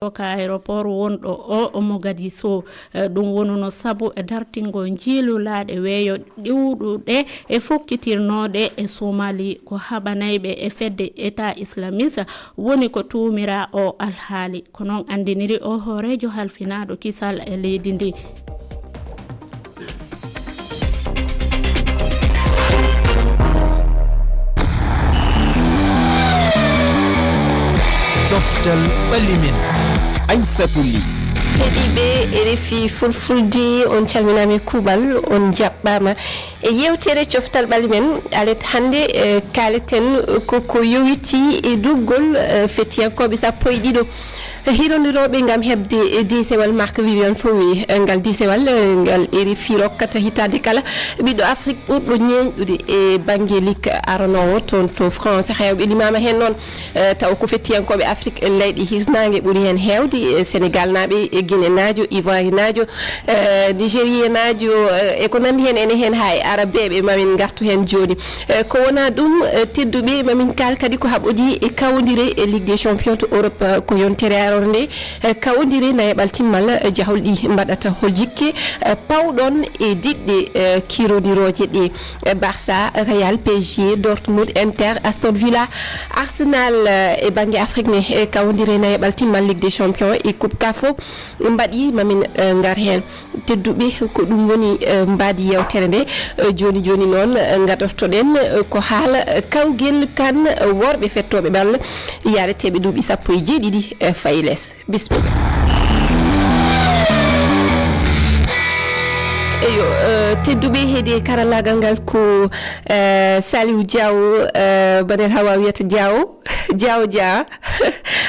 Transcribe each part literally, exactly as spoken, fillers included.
Ka aéroport wonɗo o Mogadiscio. Eh, ɗum wonuno sabu e dartingol njiilu laaɗe weeyo ɗiwɗuɗe e fokkitirnooɗe e Somali. Ko haɓanayɓe e fedde État Islamiste woni ko tuumira o alhaali. Ko noon anndiniri o hooreejo halfinaaɗo kisal e leydi ndi. Coftal ɓalli men, Aissatou Ly. Heɗiiɓe R F I Fulfulde, on calminaama e kuuɓal, on njaɓɓaama e yeewtere Coftal Ɓalli Men. Alet hannde, eh, kaaleten ko ko yowitii e duggol, eh, fettiyankooɓe sappo e ɗiɗo hirondirooɓe ngam heɓde, eh, deesewal Marc Vivian Foe. Eh, ngal deesewal, eh, ngal R F I rokkata hitaande kala ɓiɗɗo Afrik ɓurɗo ñeeñɗude e bannge lig aranoowo toon to France. Heewɓe limaama heen noon, eh, tawa ko fettiyankooɓe Afrik leyɗe hirnaange ɓuri heen heewde, eh, Senegaalnaaɓe, eh, Guinénaajo, Ivoirenaajo, eh, Nigérienaajo, eh, e ko nanndi heen ene heen haa e Arabeeɓe, ma min ngartu heen jooni. Eh, ko wonaa ɗum, eh, tedduɓe, ma min kaal kadi ko haɓodii e kawondire e Ligue des Champions to Europe, eh, ko yontere aroore nde, eh, kawondire nayaɓal timmal, eh, jahol ɗi mbaɗata. Hol jikke, eh, pawɗon e diɗɗe, eh, kirondirooje ɗe? Eh, Barça, Real, P S G, Dortmund, Inter, Aston Villa, Arsenal, eh, e bannge Afrik ne, eh, kawondire nayaɓal timmal Ligue des Champions e Coupe caf o mbaɗi, ma min, eh, ngar heen. Tedduɓe, ko ɗum woni, eh, mbaadi yeewtere nde. Eh, jooni jooni noon, eh, ngadortoɗen, eh, ko haala, eh, kawgel kan, eh, worɓe fettooɓe bal, yaareteeɓe duuɓi sappo e jeeɗiɗi, eh, fayi les. Bisimilla. Eyo, eh, tedduɓe, heedi e karallaagal ngal ko, eh, Saliou Diaw, eh, Banel Hawa wiyata Diaw. Diaw Dia,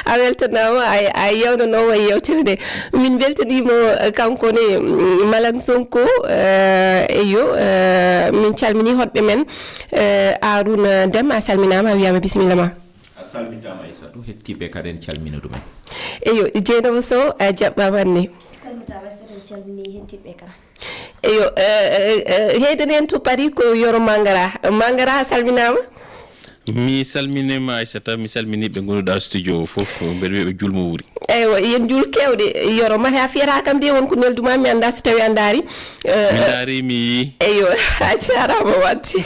a weltanaama, a, a yewnanooma e yeewtere nde. Min mbeltaniima, eh, kanko ne, mm, Malang Sonko, eh, eyo, eh, min calminii hoɗɓe men, eh, Arouna Deme, a salminaama, a wiyaama bisimilla ma. A salmitaama Aissatou, heɗtiiɓe kala en calmina ɗumen. Eyo, Dieynaba Sow, a jaɓɓaama anne. Salmitaama Aissatou, en calminii heɗtiiɓe kala. Eyo, eh, eh, eh, heydani en to Paris ko Yoro Mangara. Mangara, a salminaama. Mi salminiima Aissata, mi salminii ɓe ngonduɗaa studio o fof, mbeɗa wiya ɓe juulmo wuuri. Eywa, yen juul keewɗe. Yoro, mate a fiyata kam de won ko neldu ma, mi anndaa so tawii a ndaari. Eh, Mi eh, ndaari, mi yii. Eywa, a jaaraama waɗde.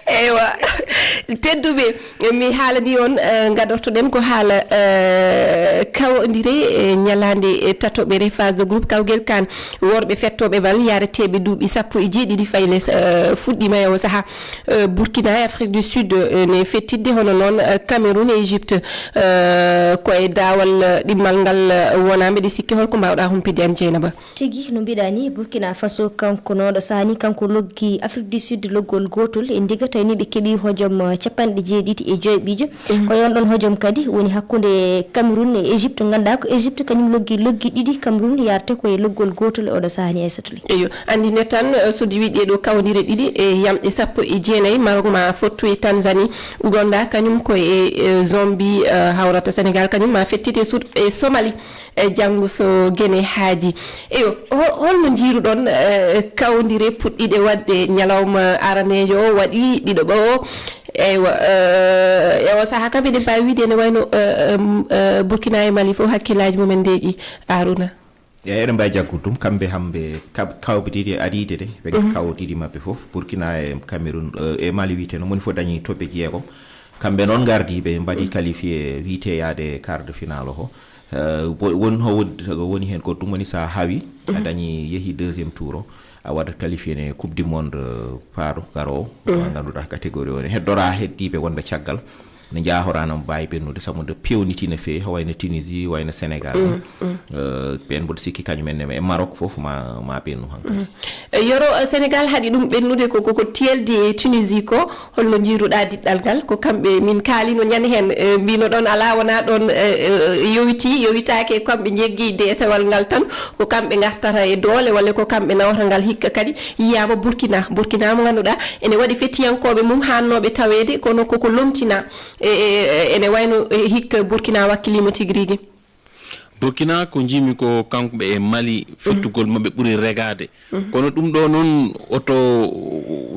Eywa, tedduɓe, mi haalanii on, eh, ngadortoɗen ko haala, eh, kawondire, eh, ñalaande, eh, tatoɓere phase de groupe kawgel kan worɓe fettooɓe bal yareteeɓe duuɓi sappo e jeeɗiɗi fayi les, eh, fuɗɗiima e oo sahaa. Eh, Burkina e Afrique du Sud, eh, ne fettidde, hono noon, eh, Cameroun e Égypte, eh, ko e daawal, eh, ɗimmal ngal, eh, wonaa. Mbeɗa sikki, hol ko mbaaw-ɗaa humpitde en, Dieynaba? Tigi, no mbiy-ɗaa nii, Burkina Faso, kanko noon ɗo sahaa nii, kanko loggi Afrique du Sud loggol gootol e ndiga, tawi nii ɓe keɓii hojom, eh, capanɗe jeeɗiɗi e joy ɓiijo. Ko e oon ɗoon hojom kadi woni hakkunde Cameroun e Égypte. Nganndu-ɗaa ko Égypte kañum loggi loggi ɗiɗi, Cameroun yahrata ko e loggol gootol e oo ɗoo sahaa nii, Aissatou Ly. Eyo, anndine tan, eh, so diwii ɗee ɗoo kawondire ɗiɗi e yamɗe sappo e jeenayi, Maroc ma fottu e Tanzanie, Ouganda kañum ko e, eh, Zambie, eh, hawrata, Sénégal kañum ma fettit e Sud-, e Somalie, eh, janngo so Gene haaji. Eyo, ho-, hol no njiiru-ɗon, eh, kawondire puɗɗiiɗe waɗde ñalawma araneejo o, waɗi ɗiɗaɓo o? Eywa, eh, e oo sahaa kam eɗen mbaawi wiyde ene wayi no, eh, em, eh, Burkina e Mali fof hakkillaaji mum en ndeeƴii, Arouna. Eyi, eɗen mbaawi jaggude ɗum. Kamɓe hamɓe kab-, kawbitiiɗi e ariide de, ɓe kawo ɗiɗi maɓɓe fof, Burkina e Cameroun, eh, e Mali wiyetee, no moni fof dañii toɓɓe jeegom. Kamɓe noon ngardi, ɓe mbaɗi qualifié, wiyetee yahde quart de finale o. Eh, bo-, won ho wod-, woni heen ko ɗum woni so a hawii, a dañii, yehii deuxième tour o, a waɗat qualifié ne Coupe du Monde, eh, paaɗo garoowo, mo ngannduɗaa catégorie o ne heddoraa heddiiɓe wonɓe caggal. Ne njaahoraa no mbaawi ɓennude, sabu nde peewnitii no feewi, ko wayno Tunisie, wayno Sénégal. Eh, ɓeen mboɗo sikki kañum en e Maroc fof ma, ma ɓennu hankadi. Eh, Yoro, eh, Sénégal haɗi ɗum ɓennude ko, ko, ko teeldi e Tunisie ko. Hol no njiiru-ɗaa diɗɗal ngal? Ko kamɓe min kaalino ñande heen, eh, mbino ɗoon alaa, wonaa ɗoon, eh, eh, yowitii, yowitaake, kamɓe njeggii deesewal ngal tan. Ko kamɓe ngartata e doole, walla ko kamɓe nawata ngal hikka kadi. Yiyaama Burkina, Burkina mo ngannduɗaa ene waɗi fettiyankooɓe mum haannooɓe taweede, kono koko lomtinaa. E, e, e, ene wayno, e, hikka Burkina wakkiliima tigi rigi. Burkina, ko njiimi ko kanko ɓe e Mali, fettugol maɓɓe ɓuri regaade. Kono ɗum ɗo noon, oto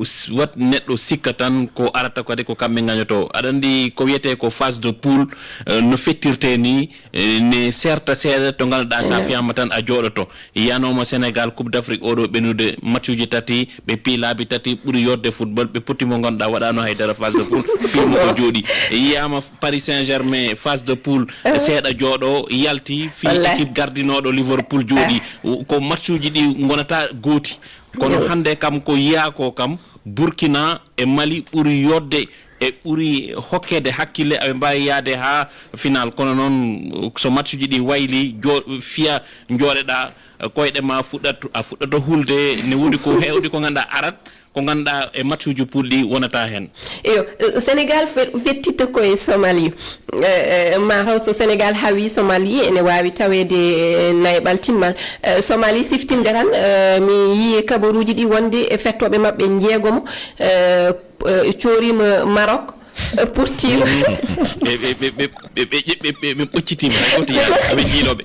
s-, wat neɗɗo sikka tan ko arata kadi ko kamɓe ngañoto. Aɗa anndi ko wiyetee ko phase de poule, eh, no fettirtee ni, eh, ne serta seeɗa to ngannduɗaa so a fiyaama tan a jooɗoto. Yanooma Sénégal, Coupe d'Afrique, oɗo ɓennude matchuji tati, ɓe pii laabi tati, ɓuri yodde football, ɓe poti mo ngannduɗaa waɗaano hay dara phase de poule, fii mo ko jooɗi. Yiyaama Paris Saint-Germain, phase de poule, seeɗa jooɗo, yalti, fii équipe gardinooɗo Liverpool jooɗi. Ko matchuji ɗi ngonata gooti. Kono hannde kam ko yiyaa ko kam, Burkina e Mali ɓuri yodde e ɓuri hokkeede hakkille, aɓe mbaawi yahde haa final. Kono noon, so matchuji ɗi wayli, jo-, fiya njooɗeɗaa, koyɗe ma fuɗɗat-, a fuɗɗoto hulde, ne woodi ko heewɗi ko ngannduɗaa arat, ko ngannduɗaa e matchuji poule ɗi wonata heen. Iyo, eh, Sénégal fe-, fettitta ko e Somalie. Eh, eh, ma taw so Sénégal hawi Somalie, ene waawi taweede, eh, nayaɓal timmal. Eh, Somalie siftinde tan, eh, mi yii e kabaruuji ɗi wonde e fettooɓe maɓɓe njeegomo, eh, eh, cooriima Maroc, eh, purtiima. Ɓe, ɓe, ɓe, ɓe, ɓe, ɓe, ɓe, ɓe, ɓe ɓoccitiima, hay gooto yaani, aɓe njiiloo ɓe.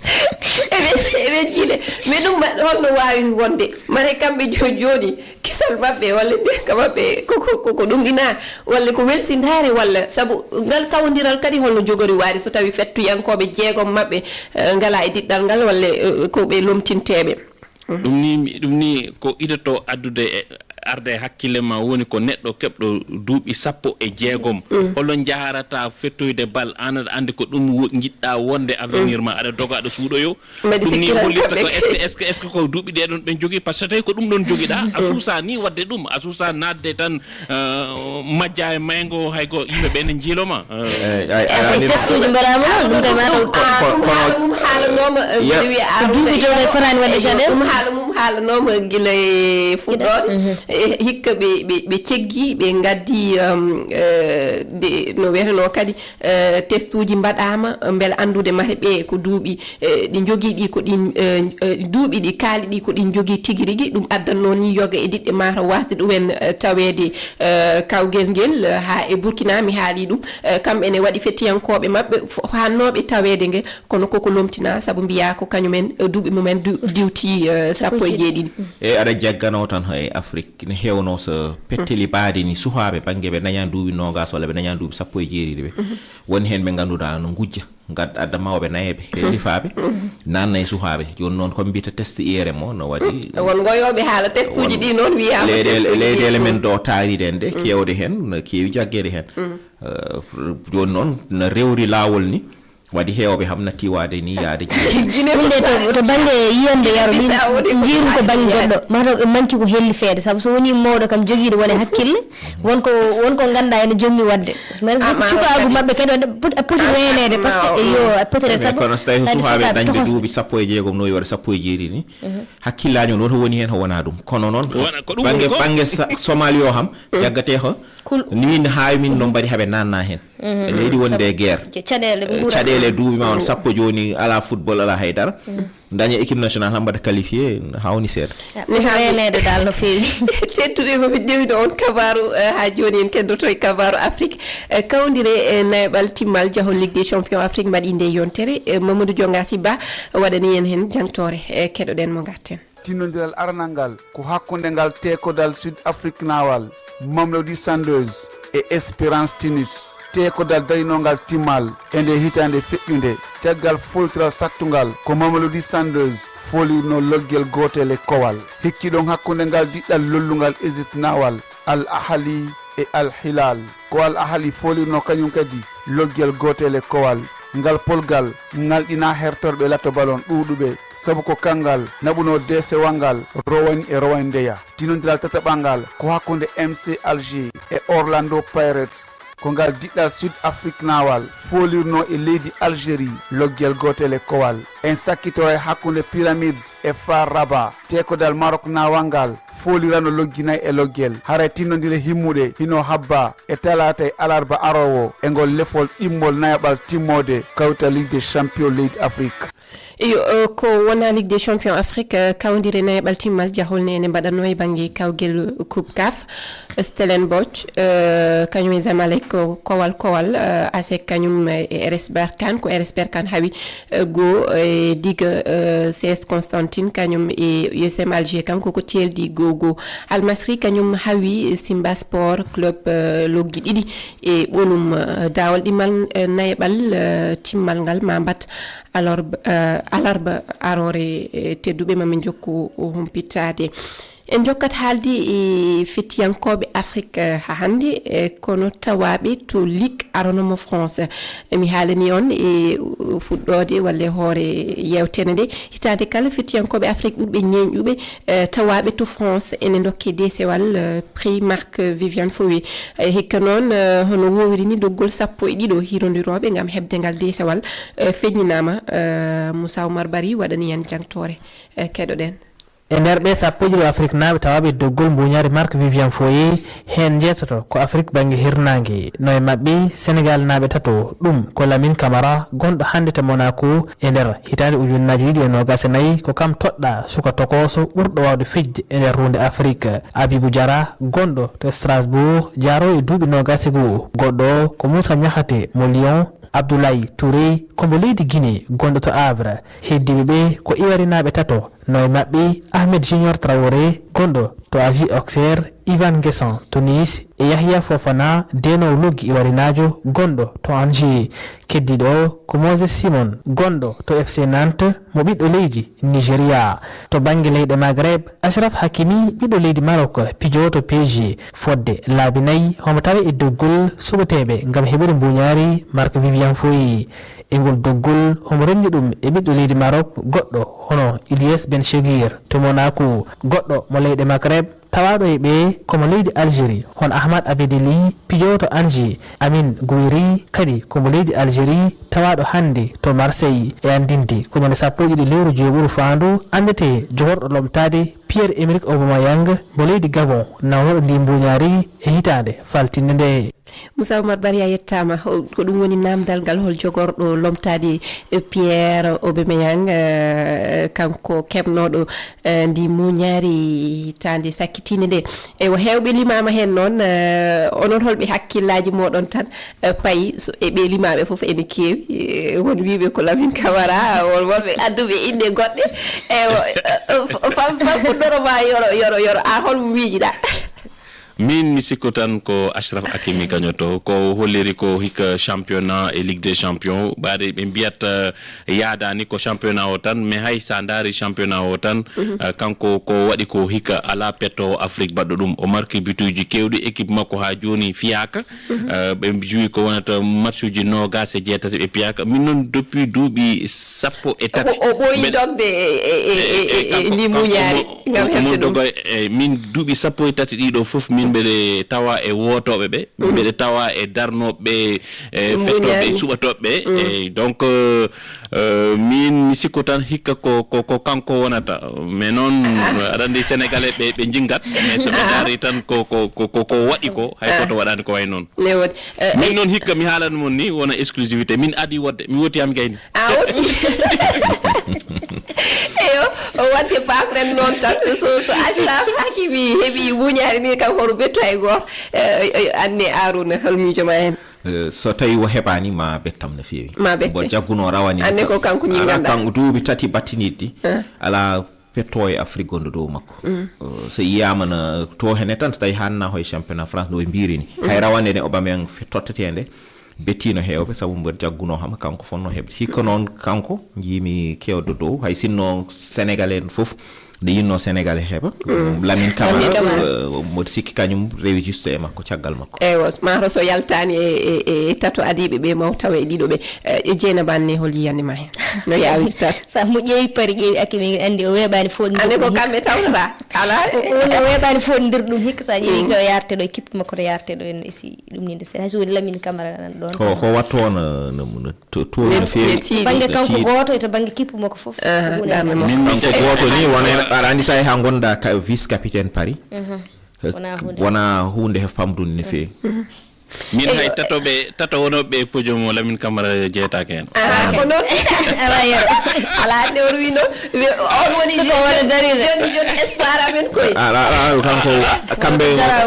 Eɓe, eɓe njiile. Mais ɗum ma-, holno waawi wonde? Mare kamɓe jo-, jooni, kisal maɓɓe walla ndeenka maɓɓe ko, ko, ko, ko ɗum ina, walla ko welsindaare walla? Sabu ngal kawondiral kadi holno jogori waade so tawi fettuyankooɓe jeegom maɓɓe, eh, ngala e diɗɗal ngal walla, eh, ko ɓe lomtinteeɓe? Ɗum ni, mi-, ɗum ni ko idotoo addude e, arde e hakkille ma woni ko neɗɗo keɓɗo duuɓi sappo e jeegom. Holno njaharata fettoyde bal? Aan aɗa anndi ko ɗum wo-, njiɗɗaa wonde avenir ma, aɗa doga, aɗa suuɗoyo. Mbeɗa Ɗum ni sikki tan hollitta kamɓe ko est-ce que, est-ce que, est-ce que ko duuɓi ɗee ɗon ɓe njogii? Par ce que tawi ko ɗum ɗon njogiɗaa, a suusaa ni waɗde ɗum, a suusaa naatde tan, eh, majjaa e mayngo, hay ko yimɓe ɓe ne njiiloo ma. Eh. Eyi, ay, ay, Kono ani testuuji mbaɗaama noon, ɗum kay maa taw. Ko, ko, kono ɗum haalanooma, eh, ya- mbiɗa wiya Ko duuɓi joom en fotaani waɗde caɗeele? Ɗum haala mum haalanooma gila e fuɗɗoode. E, hikka ɓe, ɓe, ɓe ceggi, ɓe ngaddi, um, eh, de, no wiyetenoo kadi, eh, testuuji mbaɗaama, mbele anndude mate ɓe ko duuɓi, eh, ɗi njogii ɗi ko ɗin, eh, eh, duuɓi ɗi kaali ɗi ko ɗin njogii tigi rigi, ɗum addannoo ni yoga e diɗɗe mata waasde ɗumen, eh, taweede, eh, kawgel ngel, eh, haa e Burkina, mi haalii ɗum. Eh, kam ene waɗi fettiyankooɓe maɓɓe fo-, haannooɓe taweede ngel, kono koko lomtinaa, sabu mbiyaa ko kañumen, eh, duuɓi mumen du-, diwti, eh, sappo e jeeɗiɗi. E aɗa jagganoo tan e Afrik, ne heewnoo so petteli baade ni suhaaɓe bannge ɓe dañaa duuɓi noogas walla ɓe dañaa duuɓi sappo e jeeɗiɗi ɓe. Woni heen ɓe ngannduɗaa no ngujja, ngad-, adda mawɓe nayeeɓe, e lifaaɓe, naanna e suhaaɓe. Jooni noon, ko mbiyta test I R M o no waɗi. Won ngoyooɓe haala test uji ɗi noon wiyaama leyɗeele, test uji ɗi. Leyɗeele men ɗo taariɗen ɗe, keewɗe heen, no keewi jaggeede heen. Eh, jooni noon, no rewri laawol ni, waɗi heewɓe ham natti waade ni yaade. Ɗum de to, to bannge yiyande yaro ɗin, njiirum ko bannge goɗɗo, mataw ɓe manki ko helli feede, sabu so woni mawɗo kam jogiiɗo wone hakkille, won ko, won ko ngannduɗaa ene jommi waɗde. Mais cukaagu maɓɓe kadi wonde poti, poti reeneede, par ce que, yo, poti reen. Sabu kono so tawi ko suhaaɓe dañɓe duuɓi sappo e jeegom no waɗa sappo e jeeɗiɗi ni, hakkillaajo noon to woni heen, o wonaa ɗum. Kono noon, bannge, bannge Somalie o ham, jaggatee ko ni min haawi min no mbaɗi haɓe naanna heen. E leydi wonde e guerre. Caɗeele ɓe nguura. Caɗeele duuɓi ma on sappo jooni, alaa football, alaa haydara. Daña équipe nationale, haa mbaɗa qualifié, hawni seeɗa. Mi haalii reeneede dal no feewi. Tedduɓe, mo min ndewino on kabaaru, eh, haa jooni en keddoto e kabaaru Afrik. Eh, kawndire, eh, nayaɓal timmal jahol Ligue des Champions Afrique mbaɗi nde yontere. Eh, Mamadou Dionga Siba waɗani en heen jangtoore. Eh, keɗoɗen mo ngarten. Tinnondiral aranal ngal ko hakkunde ngal teekodal Sud Afrique Naawal, Mamelodi Sundowns e Esperance Tunis. Teekodal darinongal timmal e nde hitaande feƴƴunde, caggal fooltiral sattungal ko Mamelodi Sundowns foolirno loggel gootel e kowal. Hikki ɗon hakkunde ngal diɗɗal lollungal Égypte Naawal, Al Ahli e Al Hilal. Ko Al Ahli foolirno kañum kadi loggel gootel e kowal. Ngal polgal ŋalɗinaa hertorɓe lato balon ɗuuɗuɓe, sabu ko kanngal naɓunoo deesewal ngal rowani e rowani ndeya. Tinondiral tataɓal ngal ko hakkunde M C Alger e Orlando Pirates. Ko ngal diɗɗal Sud Afrique Naawal foolirno e leydi Algérie loggel gootel e kowal. En sakkitoro e hakkunde Pyramids e Far Rabat. Teekodal Maroc Naawal ngal foolirano loggi nay e loggel. Haray tinnondire himmuɗe hino habba e talaata e alarba aroowo e ngol lefol ɗimmol nayaɓal timmoode kawtal Ligue des Champions leydi Afrik. Iyo, eh, ko wona Ligue des Champions Afrique, eh, kawdire nayaɓal timmal jahol ne ene mbaɗanno e bannge kawgel Coupe caf. Stellenbosch, eh, kañum e Zamalek ko kowal kowal, eh, asec kañum e R S Berkane, ko R S Berkane hawi, eh, goo, eh, diga, eh, C S Constantine kañum e U S M Alger kanko ko teeldi goo goo. Al Masri kañum hawi Simba Sport Club, eh, loggi ɗiɗi e ɓolum, eh, daawal ɗimmal, eh, nayaɓal, eh, timmal ngal ma mbat alarba, eh, alarba aroore, eh, tedduɓe ma min jokku humpittaade. En jokkat haalde e fettiyankooɓe Afrik, eh, haa hannde, eh, kono tawaaɓe to Ligue aronomo France. Eh, mi haalani on e, uh, fuɗɗoode walla e hoore yeewtere nde. Hitaande kala fettiyankooɓe Afrik ɓurɓe ñeeñɗuɓe, eh, tawaaɓe to France ene ndokke deesewal, eh, Prix Marc Viviane Foé. Eh, hikka noon, eh, hono woowiri ni doggol sappo e ɗiɗo hirondirooɓe ngam heɓde ngal deesewal, eh, feññinaama, eh, Moussa Oumar Bari waɗani en jangtoore, eh, keɗoɗen. E nder ɓee sappo e ɗiɗo Afriknaaɓe tawaaɓe doggol mbuuñaari Marc Viviane Foé, heen njeetato ko Afrik bannge hirnaange, no e maɓɓe Senegaalnaaɓe tato, ɗum ko Lamine Camara, gonɗo hannde to Monaco, e nder hitaande ujunnaaji ɗiɗi e noogaas e nayi, ko kam toɗɗaa suka tokooso ɓurɗo waawde fijde e nder ruunde Afrik. Abibou Diarra, gonɗo to Strasbourg, jaaroo e duuɓi noogaas e goo. Goɗɗo o ko Moussa Niakhaté mo Lyon, Abdoulaye Touré ko mbo leydi Guinée, gonɗo to Havre. Heddiiɓe ɓe ko iwarinaaɓe tato, no e maɓɓe Ahmed Junior Traoré, gonɗo to A J Auxerre, Yvan Guessant to Nice e Yahya Fofana, deenoowo loggi iwarinaajo, gonɗo to Angers. Keddiiɗo o ko Moses Simon, gonɗo to F C Nantes, mo ɓiɗɗo leydi Nigeria. To bannge leyɗe Maghreb, Achraf Hakimi, ɓiɗɗo leydi Maroc, pijoowo to P S G. Fodde laabi nayi, homo tawe e doggol suɓeteeɓe ngam heɓude mbuuñaari Marc Viviane Foé. E ngol doggol, homo renndi ɗum e ɓiɗɗo leydi Maroc goɗɗo hono Ilyes Ben Cheguir to Monaco, goɗɗo mo leyɗe Maghreb, tawaaɗo e ɓee ko mo leydi Algérie, hono Ahmad Abedeli, pijoowo to Angers, Amine Gouiri kadi ko mo leydi Algérie, tawaaɗo hannde to Marseille. E anndinde ko ñande sappo e ɗiɗi lewru joweeɓuru faandu, anndete jogorɗo lomtaade Pierre-Emerick Aubameyang mo leydi Gabon, nawnooɗo ndi mbuuñaari e hitaande faltiinde nde. Moussa Oumar Bari, a yettaama. Ho-, ko ɗum woni naamndal ngal, hol jogorɗo lomtaade, eh, Pierre Aubameyang, eh, kanko keɓnooɗo, eh, ndi mbuuñaari hitaande sakkitiinde nde? Eywa, heewɓe limaama heen noon, eh, onon holɓe hakkillaaji mooɗon tan, eh, payi so, e ɓee limaaɓe fof ene keewi, eh, won wiiɓe ko Lamine Camara, won wonɓe adduɓe inɗe goɗɗe. Eywa, eh, eh, fam, fam fuɗɗoro ma yoro, yoro, yoro, a hol miijiɗaa? Min mi sikku tan ko Achraf Hakimi kañoto, ko holliri ko hikka championnat e Ligue des Champions, ɓaade ɓe mbiyat, eh, yaadaani ko championnat o tan, mais hay sa ndaari championnat o tan, eh, kanko ko waɗi ko hikka alaa petto Afrique baɗɗo ɗum. O marki bituuji keewɗi, équipe makko haa jooni fiyaaka. Eh, ɓe joui ko wonata matchuji noogaas e jeetati ɓe piyaaka. Min noon depuis duuɓi sappo e tati. O, o ɓooyi mbeɗa dogde e, e, e, e, e, e, e kanko, ndi kanko muñaari mo, ngam mo heɓde ɗum. Dogo, e, min duuɓi sappo e tati ɗiɗo fof min mbeɗe tawa e wootooɓe ɓe, mbeɗe tawa e darnooɓe, e, fettooɓe e suɓatooɓe ɓe. E, donc, eh, eh, min mi sikku tan hikka ko, ko, ko kanko wonata. Mais noon, aɗa anndi Sénégalais ɓe, ɓe njingat. Mais so ɓe ndaari tan ko, ko, ko, ko, ko waɗi ko, hay gooto waɗaani ko wayi noon. Ne woodi. Eh, min eh, noon hikka mi haalan mon ni wona exclusivité. Min adi wodde, mi woti am gayni. A woti. Eyo, o wadde paakren noon tan. So, so Achraf Hakimi heɓi muñaari ni kam hoto bettu hay gooto. Eh, eh, anne Arouna, hol miijo ma heen? Eh, so tawi o heɓaani, ma bettam no feewi. Ma bette. Mbo jagguno rawani. Anne ko kanko ala ñinganɗaa. Kanko duuɓi tati battiniiɗi. Eh. Ala petto e Afrique gonɗo dow makko. Eh, so yiyaama na to hene tan, so tawi hanna hoye championnat France no ɓe mbiiri ni. Hay rawande ne Aubameyang fe-, tottetende. Bettino heewɓe, sabu mbo jagguno hama kanko fonno heɓde. Hikka noon kanko njiimi kewdo dow, hay sinno Sénégalais en fof nde yinno Sénégalais heɓa. Lamine Camara, Lamine Camara. Eh, mboɗo sikki kañum rewi juste e makko, caggal makko. Eywa, maaro so yaltaani e, e, e tato adiiɓe ɓe maw tawa e ɗiɗo ɓe. Eh, e Jeynaba Anne, hol yiyannde ma heen? No yaawirta tan. Sa mo ƴeewi Paris, ƴeewi Hakimi, anndi o weeɓaani fof. Anne ko kamɓe tawtata. Alaa. O, o, o weeɓaani fof ndir ɗum hikka sa ƴeewi to yarte ɗo, équipe makko to yarte ɗo en esi. Ɗum ni nde se-, hay so woni Lamine Camara nan ɗoon. Ko, ko watto no, no, no to-, tooni no feewi. Bannge kanko gooto e to bannge kippu makko fof. Ah, ko ɗum darnde en makko. Kanko gooto ni, wona en, aɗa anndi so hay haa ngonda ka-, vice capitaine Paris. Eh, wona huunde. Wona huunde he famɗunde no feewi. Min hay tato ɓe tato wonooɓe e podium o Lamine Camara jeetaake heen. Ah, ko noon. Ala yeru. Ala nde o wino. On woni jeune, jeune espoir amen koy. Ala ala kanko kamɓe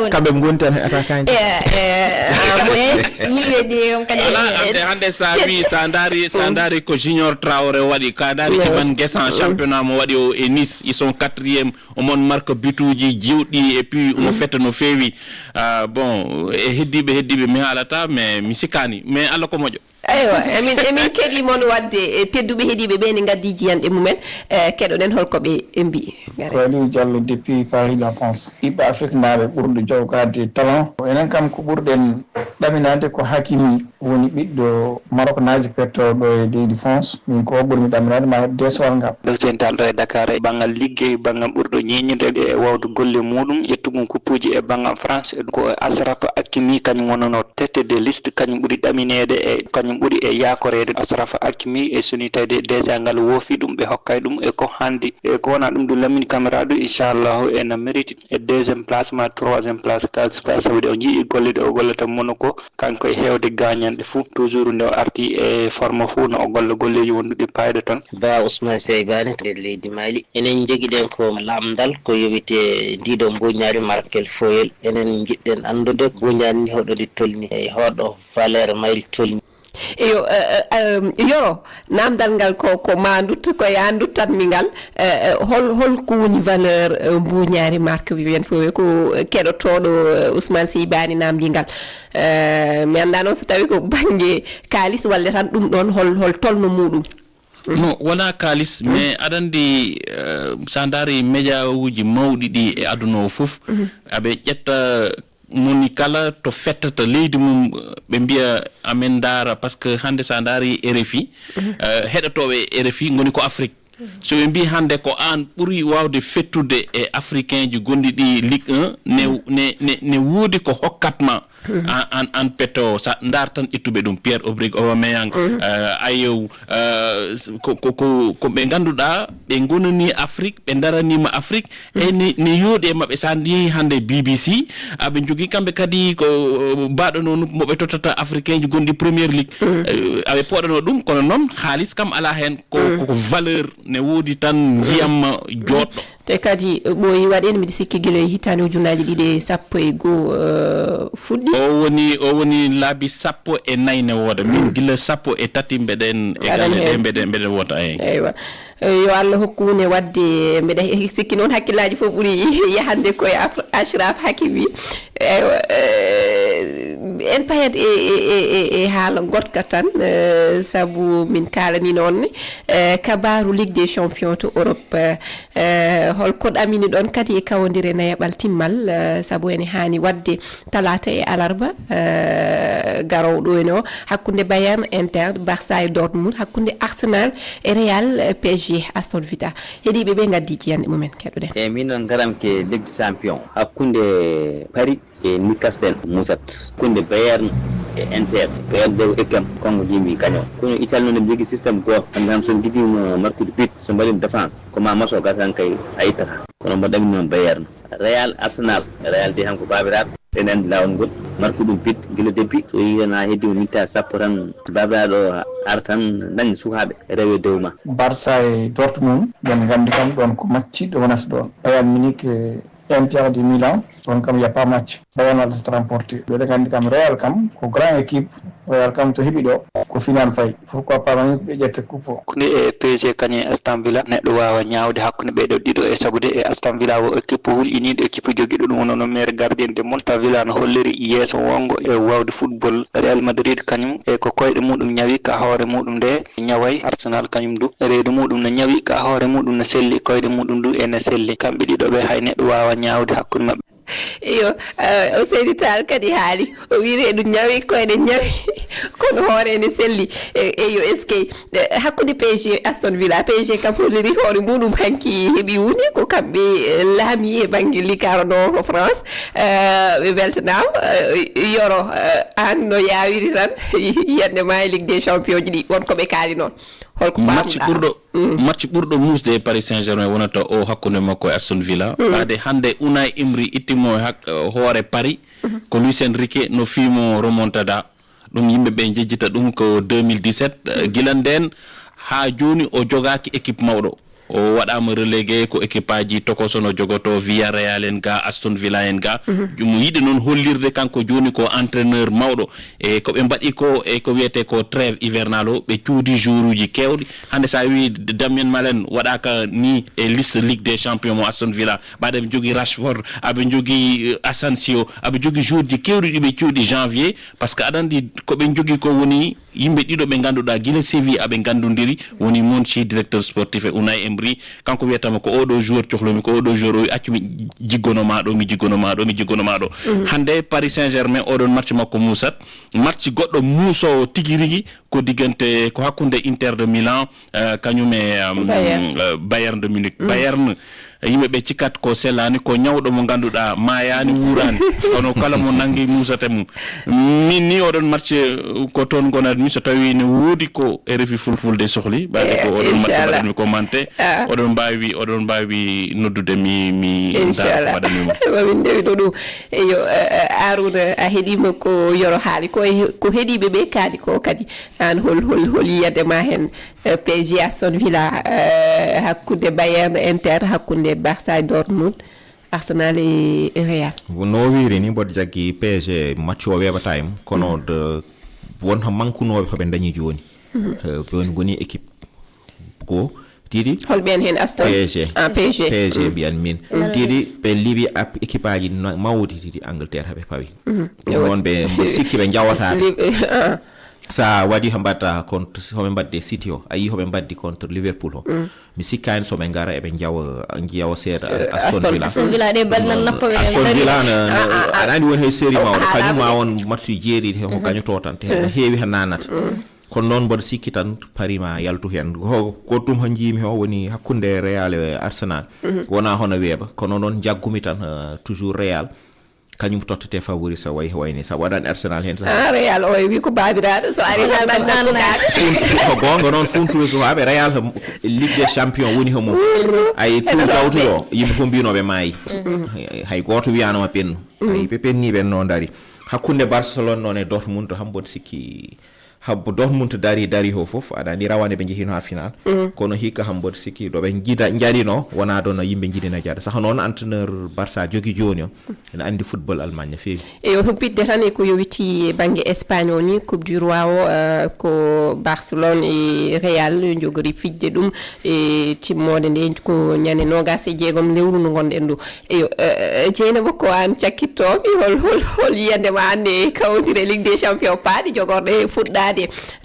kamɓe ɓe ngoni tan e attaquant ji. Eh, eh, ah, mo- eh, milieu de on kadi. Ala hande hande sa wi sa ndaari sa ndaari ko Junior Traoré waɗi ka ndaari Ivan Guessant championnat mo waɗi o e Nice, ils sont quatrième. Omo marka bituuji jiwɗi et puis omo fetta no feewi. Ah, bon, e heddiiɓe heddiiɓe mi haalata mais mi sikkaani mais Allah ko moƴƴo. Eywa, emin emin keɗii mon waɗde e tedduɓe heɗiiɓe ɓee ne ngaddi jiyanɗe mumen. Eh, keɗoɗen hol ko ɓe mbiyi. Ko Aliou Diallo depuis Paris la France. Ɓiɓɓe Afriknaaɓe ɓurɗo jawkaade talent ko enen kam ko ɓurɗen ɗaminaade ko Hakimi woni ɓiɗɗo Maroknaajo pettooɗo e leydi France. Min ko o ɓurmi ɗaminaade ma heɓ deesowal ngal. Ɗo so en taalɗo e Dakar e banngal liggey, banngal ɓurɗo ñeeñirde e waawde golle muuɗum, ƴettugol kuppuuji e banngal France, ko Achraf Hakimi kañum wonanoo tête de liste, kañum ɓuri ɗamineede e kañum ɓuri e yaakoreede. Achraf Hakimi e soni tawde déjà ngal woofi ɗum, ɓe hokkay ɗum e ko hannde e ko wona ɗum ɗo Lamine Camara ɗo, inchallahu ena mérite e deuxième place ma troisième place, quatrième place, sabu de o njii golle ɗe o gollata Monaco. Kanko e heewde gaañanɗe fuu, toujours nde o arti e forme fuu, no o golla golleeji wonduɗi paayɗo toon. Ba Ousmane Seybani to leydi Mali. Enen njogiɗen ko lamndal ko yowiti e ndiɗo mbuuñaari Markel Foyel. Enen njiɗɗen anndude mbuuñaari ndi hoɗo ndi tolni, e hoɗo valeur mayri tolni. Eyo, eh, eh, em, Yoro, namdal ngal ko, ko ma nduttu, ko ya nduttanmi ngal. Eh, eh, hol, hol ko woni valeur, eh, mbuuñaari Mark Vivian Foe ko keɗotooɗo, eh, Ousmane Seybani namdi ngal. Eh, mi anndaa noon so tawii ko bannge kaalis walla tan ɗum ɗoon hol, hol tolno muuɗum? Non, wonaa kaalis, mais aɗa anndi, eh, so a ndaari média uji mawɗi ɗi e aduna o fof, aɓe ƴetta moni kala to fettata leydi mum, ɓe mbiya amen ndaara, par ce que hannde so a ndaari R F I, eh, heɗotooɓe R F I ngoni ko Afrique. So ɓe mbii hannde ko aan ɓuri waawde fettude e Africain ji gonɗi ɗi Ligue un, ne, ne, ne, ne woodi ko hokkat ma. An, an, an petto, sa ndaar tan ƴettuɓe ɗum, Pierre Obrick Aubameyang, eh, Ayew, eh, s- ko, ko, ko, ko ɓe ngannduɗaa, ɓe ngonanii Afrique, ɓe ndaraniima Afrique, e ne, ne yooɗi e maɓɓe. So a yehi hannde B B C, aɓe njogii kamɓe kadi ko, eh, mbaɗanoo no, mo ɓe tottata Africain ji gonɗi Première Ligue. Eh, aɓe poɗanoo ɗum, kono noon haalis kam alaa heen, ko, ko, ko valeur ne woodi tan, njiyam jooɗɗo. Te kadi ɓooyi waɗeede, miɗo sikki gila e hitaande ujunnaaji ɗiɗi e sappo e goo, eh, fuɗɗi. O woni, o woni laabi sappo e nayi ne wooda. Min gila sappo e tati mbeɗen e Aɗa galle ɗe heen. Mbeɗen, mbeɗen woota, eey. Eywa. Eh, yo Allah hokku ne waɗde, mbeɗa he-, sikki noon hakkillaaji fof ɓuri yahande koye Af-, Achraf Hakimi. Eywa, eh, en payat e, e, e, e, e haala ngotka tan, eh, sabu min kaalani noon ne, eh, kabaaru Ligue des Champions to Europe, eh, eh, hol ko ɗamini ɗoon kadi e kawondire nayaɓal timmal, eh, sabu ene haani waɗde talaata e alarba, eh, garoowo ɗo ene o, hakkunde Bayern, Inter, Barça e Dortmund, hakkunde Arsenal e Real, eh, P S G, Aston Villa. Heɗiiɓe ɓe ngaddi jiyanɗe mumen, keɗoɗen. E min noon ngaram ke Ligue des Champions hakkunde Paris e Newcastle Musat, hakkunde Bayern e Inter. Bayern de ko ekkam, kanko jimi kañum. Kono Italie noon ɓe njogii système gooto. Hannde kam so ɓe ngidiima markude but, so mbaɗiima défense, ko ma match o gasa han kay a ittata. Kono mbaɗa ɗum noon Bayern. Real Arsenal. Real de han ko baabiraaɓe. Ene anndi laawol ngol. Marku ɗum but gila début. So yehii tan haa heddiima minti sappo tan, baabiraaɗo o ara tan daña sukaaɓe rewe dow ma. Barça e Dortmund, ɓen nganndi kam ɗoon ko match ɗo wonata ɗoon. Bayern Munich e Inter de Milan, ɗoon kam y a pas match. Bayern waɗata remporté. Ɓeɗen nganndi kam Real kam ko grand équipe. Real kam to heɓi ɗo, ko final fayi. Pourquoi pas ma yimɓe ƴetta coupe o? Hakkunde e P S G kañum e Aston Villa, neɗɗo waawa ñaawde hakkunde ɓee ɗoo ɗiɗo e sabu de e Aston Villa wo équipe hulƴiniiɗo, équipe jogiiɗo ɗum wonno meilleur gardien du monde. Aston Villa no holliri yeeso wonngo e waawde football. Real Madrid kañum e ko koyɗe muuɗum ñawi ka hoore muuɗum nde ñaway. Arsenal kañum du reedu muuɗum no ñawi ka hoore muuɗum no selli, koyɗe muuɗum du ene selli. Kamɓe ɗiɗo ɓe hay neɗɗo waawa ñaawde hakkunde maɓɓe. Iyo, eh, o Seydi Tall kadi haali. O wii reedu ñawi, koyɗe ñawi, kono hoore ene selli. Eh, eyo, eskey. Eh, hakkunde P S G e Aston Villa, P S G kam holliri hoore muuɗum hanki heɓi woni ko kamɓe, eh, laami e bannge ligue araɗo to France. Eh, ɓe mbeltanaama, eh, Yoro, eh, aan no yaawiri tan yiyannde ma e Ligue des Champions ji ɗi, won ko ɓe kaali noon. Holko match ɓurɗo match ɓurɗo muusde e Paris Saint-Germain wonata o hakkunde makko e Aston Villa. Ɓaade hannde Unai Emery ittimo e hak- hoore Paris, ko Luis Enrique no fiimo remontada. Ɗum yimɓe ɓe njejjita ɗum ko deux mille dix-sept. Gila ndeen haa jooni o jogaaki équipe mawɗo. O waɗaama relégué ko équipe aji tokoso no jogotoo Villarreal en ga, Aston Villa en ga. Mo yiɗi noon hollirde kanko jooni ko entraîneur mawɗo. E ko ɓe mbaɗi ko e ko wiyetee ko trêve hivernale o, ɓe cuudi joueuruuji keewɗi. Hannde so a wii Damian Malen waɗaaka ni e liste Ligue des Champions mo Aston Villa, ɓaade aɓe njogii Rashford, aɓe njogii eh, Asensio, aɓe njogii joueuruuji keewɗi ɗi ɓe cuudi janvier, par ce que aɗa anndi ko ɓe njogii ko woni yimɓe ɗiɗo ɓe ngannduɗaa gila Séville aɓe nganndondiri, woni Monchi directeur sportif e Unai Emery. Kanko wiyatama ko oɗo joueur cohlumi, ko oɗo joueur o wi accu mi jiggono ma ɗo, mi jiggono ma ɗo, mi jiggono ma ɗo. Hannde Paris Saint-Germain oɗon match makko muusat. Match goɗɗo muusoowo tigi rigi ko diggante ko hakkunde Inter de Milan eh, kañum e um, Bayern. Eh, Bayern de Munich. Bayern yimɓe ɓe cikkat ko sellani ko ñawɗo mo ngannduɗaa maayaani wuuraani kono kala mo nanngi muusata mum. Min ni oɗon match eh, ko toon ngonatmi so tawi ne woodi ko R F I fulfulde sohli ɓaade ko oɗon match mbaɗatmi commenté. Oɗon mbaawi oɗon mbaawi noddude mi mi ndaar ko mbaɗanmi mo. Mamin ndewi ɗo ɗum. Eyo, eh, eh, Aruna a heɗima ko Yoro haali ko e- ko heɗiɓe ɓe kaali ko kadi an hol hol hol yiyande ma hen? Eh, P S G Aston Villa, eh, hakkunde Bayern Inter, hakkunde Barça Dortmund, Arsenal e Real. No wiri ni mboɗo jaggi P S G match o weɓata e mum kono de won ha mankunooɓe hoɓe dañi jooni. Eh, ɓe woni goni équipe ko tiri Holɓe en hen Aston? P S G. Ah, P S G. P S G mbiyan min tiri ɓe liwi ap- équipe aji na- mawɗi tiri Angleterre haɓe pawi. Ɗum noon ɓe mbo sikki ɓe jawata. Liɓe, ah. Sa waɗi ho mbatta contre hoɓe mbadde City o a yi hoɓe mbaddi contre Liverpool o. Mi sikkani soɓe ngara eɓe jawa jawa seeɗa Aston Villa. Aston Villa ɗe bal nan nappa ɓe Aston Villa na aɗa andi woni hay série mawɗo kañum ma won match jeeɗiɗi he ko gañoto tan te heewi he nanata. Kono noon mboɗo sikki tan Paris ma yaltu heen. Ko goɗɗum ho njiimi o woni hakkunde Real e Arsenal. Wona hono weeɓa kono noon njaggumi tan eh, toujours Real kañum tottete favori so wayi wayni sa waɗani Arsenal heen sa Ah, Real o e wi ko babiraɗo so ari Arsenal ko nan nana. Funtu ko gonga noon funtu so haɓe Real Ligue des Champions woni homo ay tour gawtuɗo yimɓe fof mbinoɓe maayi. Hay goto wiyanoma pennu. Ay ɓe penni ɓen no dari hakkunde Barcelone noon e Dortmund to hamboɗo sikki habbo Dortmund dari dari ho fof aɗa andi rawane ɓe jehino ha final. Kono hikka hamboɗo sikki ɗo ɓe jida jarino wona ɗo no yimɓe jidina jada saha noon entraîneur Barça jogi joni o ene andi football Allemagne no feewi. Eyo humpitde tan e ko yowiti e bangge Espagne o ni coupe du roi o eh, ko Barcelone e Real jogori fijde ɗum e timmode nde ko ñande nogas e jeegom lewru ndu gonɗen ndu. Eyo, eh, Dieynaba ko an cakkittomi hol hol hol yiyande ma an e kawdire Ligue des Champions paaɗi jogorɗe fuɗɗade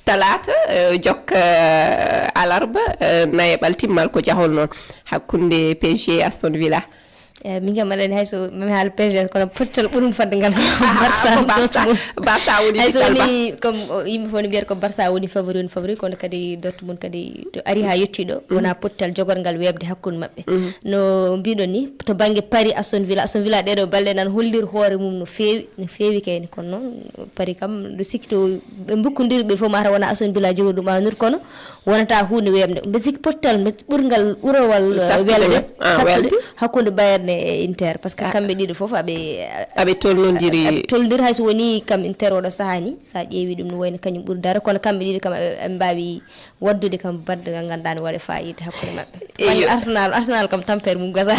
talaata eh, jokka eh, alarba eh, nayeɓal timmal ko jahol noon hakkunde P S G e Aston Villa. Eh, min kam aɗani hayso mami haala P S G kono pottal ɓurum fadde ngal ko Barça Ko Barça Dortmund. Barça woni Hayso fital ba woni comme o- yimɓe fof ne mbiyata ko Barça woni favori woni favori kono kadi Dortmund kadi to ari ha yettiɗo wona pottal jogorgal weɓde hakkunde maɓɓe. No mbiɗon ni to bangge Paris Aston Villa Aston Villa ɗeɗo balɗe nan hollir hoore mum no feewi no feewi kayni kono noon Paris kam ɗo sikki to ɓe mbukkodiri ɓe fof mata wona Aston Villa jogori ɗum anur kono wonata hunde weɓde mbeɗa sikki pottal mbeɗa ɓurgal ɓurowal eh, Sattude welde de. Ah, sattude welde. Hakkunde Bayern e Inter par ce que kamɓe ɗiɗo fof aɓe Aɓe tolnodiri. Aɓe tolnodiri hayso woni kam Inter oɗo saha ni sa ƴeewi ɗum no wayno kañum ɓuri dara kono kamɓe ɗiɗo kam aɓe aɓe mbawi waddude kam badde ngal ganduɗa ne waɗa fayida hakkunde maɓɓe Eyo. Banggue Arsenal Arsenal kam tampere mum gasa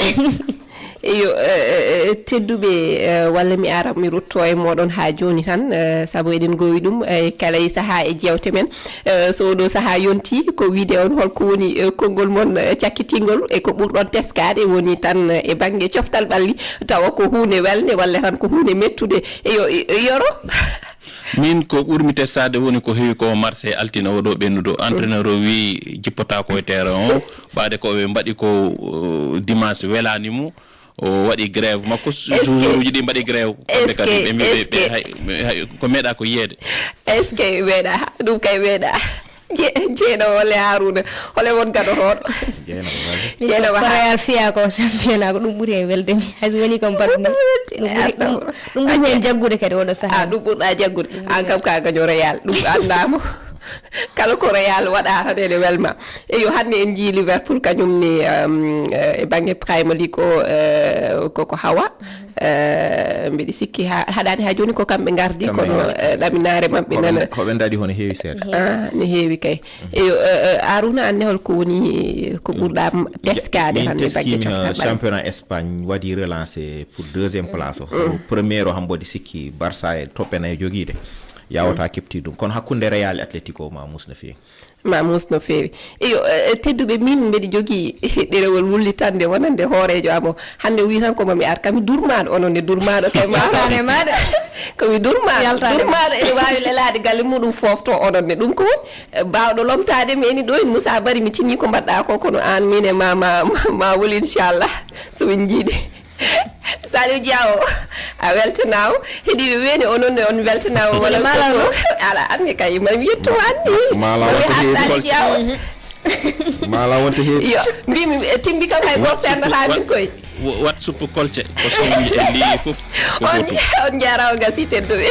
Eyo eh, eh, eh, tedduɓe eh, walla mi ara mi rutto e moɗon ha joni tan eh, saabu eɗen gowi ɗum eh, kala e saaha e jewte men eh, so oɗo saaha yonti ko wiide on holko woni eh, konngol mon eh, cakkitingol e ko ɓurɗon teskade woni tan eh, e banggue coftal ɓalli tawa ko hunde welde walla tan ko hunde mettude eyo eh, Yoro Min ko ɓurmi testade woni ko heewi ko Marseille altine oɗo ɓennuɗo. Entraîneur o wi jippotako e terrain o. Ɓaade ko ɓe mbaɗi ko uh, dimanche welani mo. O waɗi grève makko. Est-ce que- Joueuruji ɗi mbaɗi grève. Kamɓe est-ce kadi que- ɓe mbi ɓe- est-ce ɓe que- hay- ɓe- hay- ko meeɗa ko yiyeede. Est-ce que meeɗa ɗum kay meeɗa? Je- jeeɗo walla haruna hole won gado hoɗo Jeynaba, vas-y. Jeeɗo ko waha. Real fiya ko championnat ko ɗum ɓuri hen weldemi hayso woni ko mbaɗmi ɗum ɓuri ɗum Astafurlah. Ɗum ɓuri hen jaggude kadi oɗo saha a ɗum ɓurɗa jaggude an kam ka gaño Real ɗum annda mo Kala ko Real waɗa tan ene welma. Eyo, hannde en njii Liverpool kañum ne, um, eh, e bannge Premier League o, eh, koko hawa. Eh, mbiɗi sikki ha-, haɗaani ha jooni ko kamɓe ngardi, kono, eh, ɗaminaare maɓɓe nana. Hoɓe ndaɗi hono heewi seeɗa. Ah, ne heewi kay. Eyo, eh, eh, Aruna, anne hol ko woni ko ɓurɗa m-, teskaade hannde bannge coftal ɓalli? Championnat Espagne waɗi relancé pour deuxième place o. Sabu premier o, hambo mbiɗi sikki Barça e toppena e jogiide. Yawata keɓti ɗum. Kono hakkunde Real e Atletico ma muus no feewi. Ma muus no feewi. Iyo, eh, tedduɓe, min mbeɗi jogii ɗerewol wullitande wonande hooreejo am o. Hannde o wi tan ko mami ar, kami durmaaɗo, onon ne durmaaɗo kay ma. Yaltaane ma de. Komi durmaaɗo. Yaltaane ma. Durmaaɗo ene waawi lelaade galle muɗum foofto onon ne. Ɗum ko woni, eh, baawɗo lomtaade mi eni ɗo en Moussa Bari, mi tinii ko mbaɗɗa ko, kono aan min e ma, ma, ma, ma wol inchallah. So min njiidi. Saliou Diawo, a weltanaama. Heɗiiɓe ɓe ne, onon ne on weltanaama. Wala mala sono. Ala, anne kay, ma mi yetto anni. Mala wonta heewi. Saliou Diawo. Mala wonta heewi. Yo, mbimi, eh, timbi kam hay gooto senndataa min koy. Wa-, wat suppu kolce, ko sowi en ndi fof. Ko on, gootum. On njaaraama gasi tedduɓe.